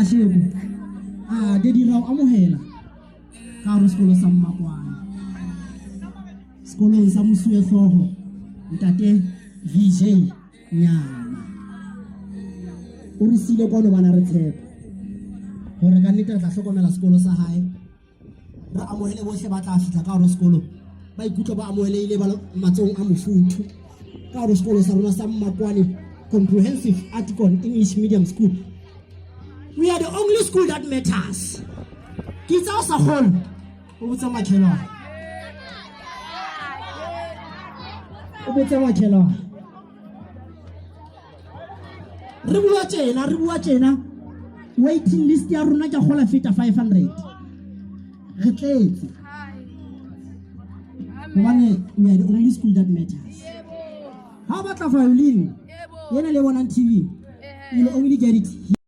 kasheko a dedi ra o amohela ka hare sekolo sa Mmakwane, sekolong sa mosuwehlooho ntate VJ Nyama. O re siile kwano bana, re tshepa gore ka nnete re tla hlokomela sekolo sa hae, re amohele bohle ba tla fihla ka hare sekolo, ba ikutlwa ba amohelehile, ba matsong a mofuthu ka hare sekolo sa rona sa Mmakwane Comprehensive Articon English Medium School. We are the only school that matters. Ke itse o sa kgone o botse makhelwane, o botse makhelwane. Re bua tjena, re bua tjena, waiting list ya rona ke gola feta 500. Re tletse gobane we are the only school that matters. Ha o batla violin yena le bonang TV, you will only get it.